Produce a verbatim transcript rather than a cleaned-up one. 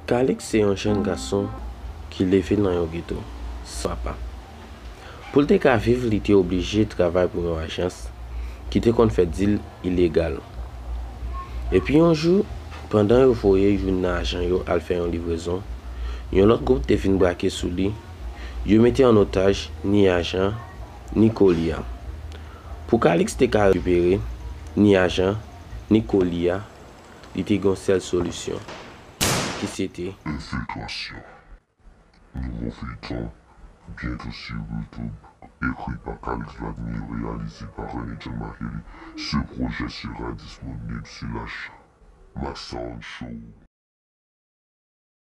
Calix se yon jèn gason ki leve nan yon geto, san papa. Pou l te ka viv, li te oblije travay pou yon ajans ki te konn fè dil ilegal. Epi yon jou, pandan yo voye youn nan ajan yo al fè yon livrezon, yon lòt gwoup te vin brake sou li. Yo mete an otaj ni ajan, ni koli a. Pou Calix te ka rekipere ni ajan, ni koli a, li te gen yon sèl solisyon, ki se te enfiltrasyon. Nouvo feyton, byento sou YouTube, ekri pa Calix Vladimir, reyalize pa René John Martelly. Ce projet sera disponible sur la chaîne Max Sound Show.